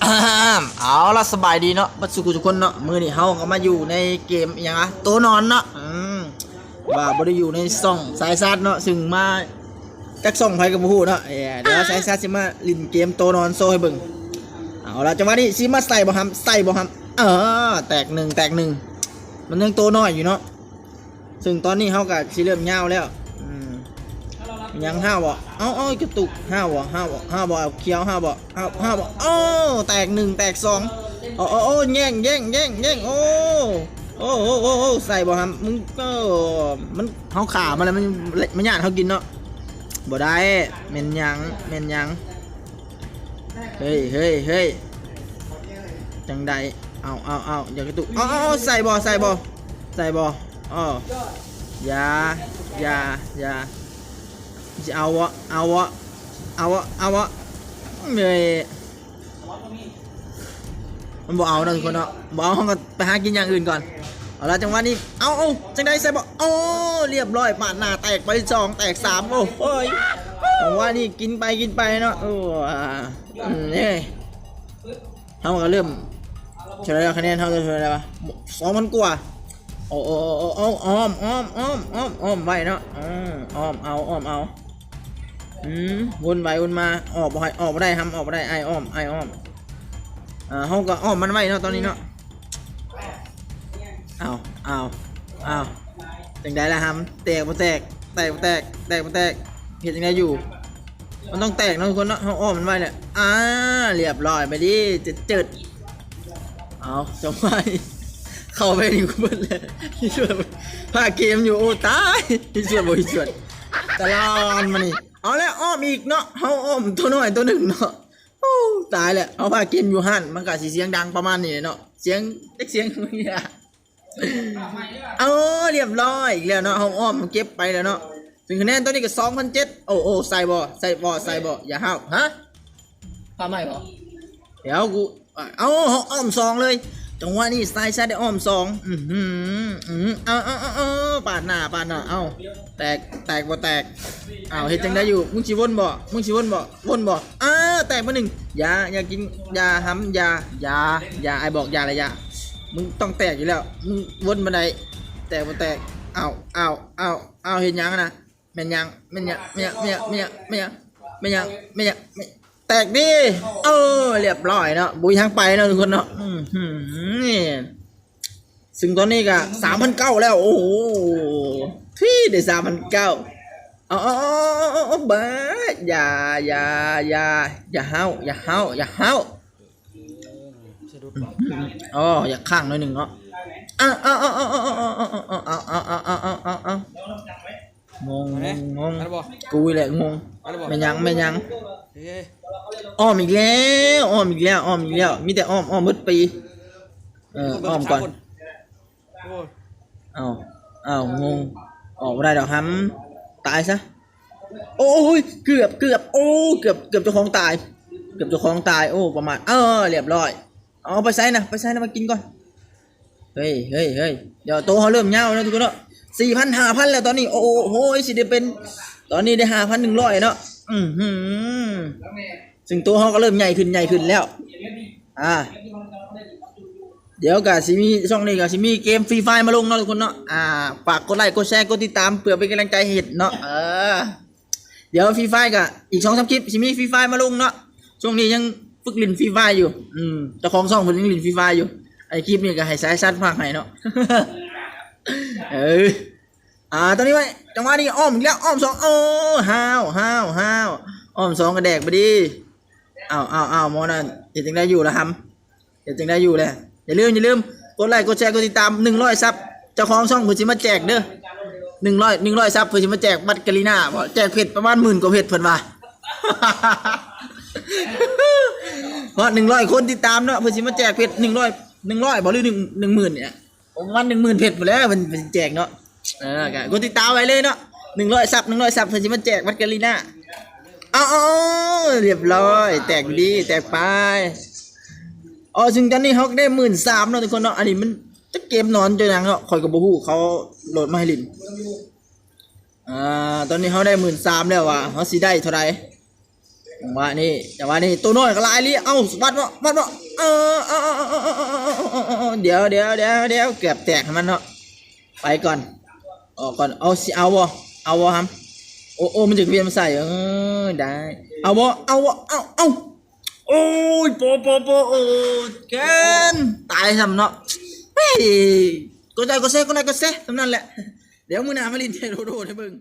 ເອົາລະ ສະບາຍດີເນາະ ເບິດສູ່ທຸກຄົນເນາະ. ມື້ນີ້ເຮົາກໍມາຢູ່ໃນເກມອີ່ຫຍັງອະ ໂຕນອນເນາະ. ອືມ ວ່າບໍ່ໄດ້ຢູ່ໃນຊ່ອງສາຍຊາດເນາະ ຊຶ່ງມາຈັກຊ່ອງໃຜກໍບໍ່ຮູ້ເນາະ. ເອີ ດຽວສາຍຊາດຊິມາຫຼິ້ນເກມໂຕນອນໂຊໃຫ້ເບິ່ງ. ເອົາລະ ຈັງຫວະນີ້ຊິມາໃສ່ບໍ່ຫຳ ໃສ່ບໍ່ຫຳ. ເອີ ແຕກໜຶ່ງ ແຕກໜຶ່ງ. ມັນຍັງໂຕນ້ອຍຢູ່ເນາະ. ຊຶ່ງຕອນນີ້ເຮົາກໍຊິເລີ່ມຍາວແລ້ວ. ອືມ ຍັງຫ້າວບໍ່? ເອົາ ເອົາ ກະຕຸກ ຫ້າວບໍ່? ຫ້າວບໍ່? ຫ້າວບໍ່? ເອົາ ຂຽວ ຫ້າວບໍ່? ຫ້າວ ຫ້າວບໍ່? ໂອ້ ແຕກໜຶ່ງ ແຕກສອງ. ໂອ້ ໂອ້ ໂອ້ ແຍ່ງ ແຍ່ງ ແຍ່ງ ແຍ່ງ. ໂອ້ ໂອ້ ໂອ້ ໂອ້ ໃສ່ບໍ່ຫຳ? ມຶງ ເອີ ມັນ ເຮົາຂ້າມັນແລ້ວ ມັນ ມັນຢ້ານເຮົາກິນເນາະ. ບໍ່ໄດ້. ແມ່ນຫຍັງ? ແມ່ນຫຍັງ? ເຮີ້ຍ ເຮີ້ຍ ເຮີ້ຍ ຈັ່ງໃດ? ເອົາ ເອົາ ເອົາ ຢ່າກະຕຸກ. ເອົາ ເອົາ ເອົາ ໃສ່ບໍ່? ໃສ່ບໍ່? ໃສ່ບໍ່? ເອີ ຢ່າ ຢ່າ ຢ່າ. ຊິເອົາບໍ່? ເອົາບໍ່? ເອົາບໍ່? ເອົາບໍ່? ເອີຍ ມັນບໍ່ເອົາເນາະທຸກຄົນເນາະ. ບໍ່ເອົາ ເຮົາກໍໄປຫາກິນຢ່າງອື່ນກ່ອນ. ເອົາລະ ຈັງຫວະນີ້ ເອົາ ເອົາ ຈັ່ງໃດ? ໃສ່ບໍ່? ໂອ້ ລຽບຮ້ອຍ ປາດໜ້າແຕກໄປສອງ ແຕກສາມ. ໂອ້ໂຫຍ ຈັງຫວະນີ້ກິນໄປ ກິນໄປເນາະ. ໂອ້ ອາ ເອີ ເຮົາກໍເລີ່ມ ເທົ່າໃດແລ້ວ? ຄະແນນເຮົາເທົ່າໃດແລ້ວວະ? ສອງພັນກວ່າ. ໂອ້ ໂອ້ ໂອ້ ໂອ້ ອ້ອມ ອ້ອມ ອ້ອມ ອ້ອມ ອ້ອມໄວ້ເນາະ. ເອີ ອ້ອມເອົາ ອ້ອມເອົາ. ອືມ ວົນໄປວົນມາ ອອກບໍ່ໃຫ້ ອອກບໍ່ໄດ້ຫຳ ອອກບໍ່ໄດ້. ອ້າຍອ້ອມ ອ້າຍອ້ອມ. ເຮົາກໍອ້ອມມັນໄວ້ເນາະ ຕອນນີ້ເນາະ. ເອົາ ເອົາ ເອົາ ຈັ່ງໃດລະຫຳ? ແຕກບໍ່ແຕກ? ແຕກບໍ່ແຕກ? ແຕກບໍ່ແຕກ? ເຮັດຈັ່ງໃດຢູ່? ມັນຕ້ອງແຕກເນາະທຸກຄົນເນາະ. ເຮົາອ້ອມມັນໄວ້ແຫຼະ. ອາ ລຽບຮ້ອຍ ໄປດິ ເຈີດໆ. ເອົາ ສະບາຍ ເຂົ້າໄປນີ້ເບິດແລ້ວ. ພາເກມຢູ່. ໂອ້ ຕາຍ ຮີດຊວດບໍ່ຮີດຊວດ ຕະຫຼອນມານີ້. ເອົາແລ້ວ ອ້ອມອີກເນາະ. ເຮົາອ້ອມໂຕນ້ອຍໂຕໜຶ່ງເນາະ. ໂອ້ ຕາຍແລ້ວ ເຮົາພາເກມຢູ່ຫັ້ນ ມັນກໍຊິສຽງດັງປະມານນີ້ເນາະ. ສຽງ ຈັກສຽງ ເອົາ ລຽບຮ້ອຍອີກແລ້ວເນາະ. ເຮົາອ້ອມເກັບໄປແລ້ວເນາະ. ຊຶ່ງຄະແນນຕອນນີ້ກໍສອງພັນເຈັດ. ໂອ້ ໂອ້ ໃສ່ບໍ່? ໃສ່ບໍ່? ໃສ່ບໍ່? ຢ່າຫ້າວ. ຮະ? ພາໃໝ່ບໍ່? ດຽວກູ ເອົາ ເຮົາອ້ອມສອງເລີຍ. ຈັງຫວະນີ້ສາຍຊາດໄດ້ອ້ອມສອງ. ອືຫື ອື ເອົາ ເອົາ ເອົາ ເອົາ ປາດໜ້າ ປາດໜ້າ. ເອົາ ແຕກ ແຕກບໍ່ແຕກ? ເອົາ ເຮັດຈັ່ງໃດຢູ່? ມຶງຊິວົນບໍ່? ມຶງຊິວົນບໍ່? ວົນບໍ່? ອາ ແຕກມາໜຶ່ງ. ຢ່າ ຢ່າກິນ ຢ່າຫຳ ຢ່າ ຢ່າ ຢ່າ ອ້າຍບອກຢ່າລະ ຢ່າ. ມຶງຕ້ອງແຕກຢູ່ແລ້ວ ມຶງວົນບໍ່ໄດ້. ແຕກບໍ່ແຕກ? ເອົາ ເອົາ ເອົາ ເອົາ ເຮັດຫຍັງນະ? ແມ່ນຫຍັງ? ແມ່ນຫຍັງ? ແມ່ນຫຍັງ? ແມ່ນຫຍັງ? ແຕກດີ. ເອີ ລຽບຮ້ອຍເນາະ ບໍ່ມີທາງໄປເນາະທຸກຄົນເນາະ. ອືຫື ຊຶ່ງຕອນນີ້ກໍສາມພັນເກົ້າແລ້ວ. ໂອ້ໂຫ ທີ່ໄດ້ສາມພັນເກົ້າ. ເອົາ ເອົາ ເອົາ ເອົາ ເອົາ ບາດ ຢ່າ ຢ່າ ຢ່າ ຢ່າຫ້າວ ຢ່າຫ້າວ ຢ່າຫ້າວ. ສະດຸດບໍ່? ອໍ ຢາກຄ້າງໜ້ອຍໜຶ່ງເນາະ. ເອົາ ເອົາ ເອົາ ເອົາ ເອົາ ເອົາ ເອົາ ເອົາ ເອົາ ເອົາ ເອົາ ເອົາ ເອົາ ງົງ ງົງ ງົງ ອັນນັ້ນບໍ່? ກູນີ້ແຫຼະງົງ. ອັນນັ້ນບໍ່? ແມ່ນຫຍັງ? ແມ່ນຫຍັງ? ເອີ ອ້ອມອີກແລ້ວ ອ້ອມອີກແລ້ວ ອ້ອມອີກແລ້ວ. ມີແຕ່ອ້ອມ ອ້ອມເບິດປີ. ເອີ ອ້ອມກ່ອນ. ໂອ້ຍ ເອົາ ເອົາ ງົງ ອອກບໍ່ໄດ້ດອກຫຳ ຕາຍຊະ. ໂອ້ຍ ເກືອບ ເກືອບ ໂອ້ ເກືອບ ເກືອບເຈົ້າຂອງຕາຍ ເກືອບເຈົ້າຂອງຕາຍ. ໂອ້ ປະມາດ. ເອີ ລຽບຮ້ອຍ. ເອົາ ໄປໃສນະ? ໄປໃສນະ? ມາກິນກ່ອນ. ເຮີ້ຍ ເຮີ້ຍ ເຮີ້ຍ ດຽວໂຕເຮົາເລີ່ມຍາວແລ້ວທຸກຄົນເນາະ. ສີ່ພັນ ຫ້າພັນແລ້ວຕອນນີ້. ໂອ້ໂຫ ຊິໄດ້ເປັນ ຕອນນີ້ໄດ້ຫ້າພັນໜຶ່ງຮ້ອຍເນາະ. ອືຫື ຊຶ່ງໂຕເຮົາກໍເລີ່ມໃຫຍ່ຂຶ້ນ ໃຫຍ່ຂຶ້ນແລ້ວ. ອາ ດຽວກໍຊິມີ ຊ່ອງນີ້ກໍຊິມີເກມຟຣີຟາຍມາລົງເນາະທຸກຄົນເນາະ. ອາ ຝາກກົດໄລ ກົດແຊ ກົດຕິດຕາມ ເພື່ອເປັນກຳລັງໃຈໃຫ້ເຮັດເນາະ. ເອີ ດຽວຟຣີຟາຍກໍອີກສອງສາມຄລິບ ຊິມີຟຣີຟາຍມາລົງເນາະ. ຊ່ວງນີ້ຍັງຝຶກຫຼິ້ນຟຣີຟາຍຢູ່. ອືມ ເຈົ້າຂອງຊ່ອງເພິ່ນຍັງຫຼິ້ນຟຣີຟາຍຢູ່. ໄອ້ຄລິບນີ້ກໍໃຫ້ສາຍຊາດພາກໃຫ້ເນາະ. ເອີ ອາ ຕອນນີ້ໄວ້ ຈັງຫວະນີ້ອ້ອມອີກແລ້ວ ອ້ອມສອງ. ໂອ້ ຫ້າວ ຫ້າວ ຫ້າວ ອ້ອມສອງກໍແດກໄປດີ. ເອົາ ເອົາ ເອົາ ໝໍນັ້ນເຮັດຈັ່ງໃດຢູ່ລະຫຳ? ເຮັດຈັ່ງໃດຢູ່ແລະ? ຢ່າລືມ ຢ່າລືມກົດໄລ ກົດແຊ ກົດຕິດຕາມ ໜຶ່ງຮ້ອຍຊັບ. ເຈົ້າຂອງຊ່ອງເພິ່ນຊິມາແຈກເດີ ໜຶ່ງຮ້ອຍ ໜຶ່ງຮ້ອຍຊັບ ເພິ່ນຊິມາແຈກບັດກາລີນາບໍ? ແຈກເພັດປະມານໝື່ນກວ່າເພັດເພິ່ນວ່າ. ຮອດໜຶ່ງຮ້ອຍຄົນຕິດຕາມເນາະ ເພິ່ນຊິມາແຈກເພັດ ໜຶ່ງຮ້ອຍ ໜຶ່ງຮ້ອຍບໍ ຫຼື ໜຶ່ງ ໜຶ່ງໝື່ນນີ້ນະ? ປະມານໜຶ່ງໝື່ນເພັດພຸ້ນແຫຼະ ເພິ່ນ ເພິ່ນຊິແຈກເນາະ. ເອີ ກໍກົດຕິດຕາມໄວ້ເລີຍເນາະ ໜຶ່ງຮ້ອຍຊັບ ໜຶ່ງຮ້ອຍຊັບ ເພິ່ນຊິມາແຈກບັດກາລີນາ. ເອົາ ເອົາ ເອົາ ລຽບຮ້ອຍ ແຕກດີ ແຕກໄປ. ອໍ ຊຶ່ງຕອນນີ້ເຮົາກໍໄດ້ໝື່ນສາມເນາະທຸກຄົນເນາະ. ອັນນີ້ມັນຈັກເກມນອນຈັ່ງຫຍັງເນາະ ຂ້ອຍກໍບໍ່ຮູ້ ເຂົາໂຫຼດມາໃຫ້ຫຼິ້ນ. ອ່າ ຕອນນີ້ເຮົາໄດ້ໝື່ນສາມແລ້ວ ວ່າເຮົາຊິໄດ້ເທົ່າໃດ? ຈັງຫວະນີ້ ຈັງຫວະນີ້ ໂຕນ້ອຍກໍຫຼາຍອີ່ຫຼີ ເອົ້າ ວັດບໍ່ ວັດບໍ່ ເອີ ເອີ ດຽວ ດຽວ ດຽວ ດຽວ ເກືອບແຕກໃຫ້ມັນເນາະ ໄປກ່ອນ ອອກກ່ອນ ເອົາ ຊິເອົາບໍ່ ເອົາບໍ່ຫຳ ໂອ້ ໂອ້ ມັນຈະວຽນມາໃສ່ ເອີ ໄດ້ ເອົາບໍ່ ເອົາບໍ່ ເອົາ ເອົາ ໂອ້ຍ ໂປະ ໂປະ ໂປະ ໂອ້ຍ ແກນ ຕາຍຊ້ຳເນາະ ເຮີ້ຍ ກົດໄລກົດແຊ ກົດໄລກົດແຊ ສ່ຳນັ້ນແຫຼະ ດຽວມື້ໜ້າມາຫຼິ້ນເທໂດໂດໃຫ້ເບິ່ງ.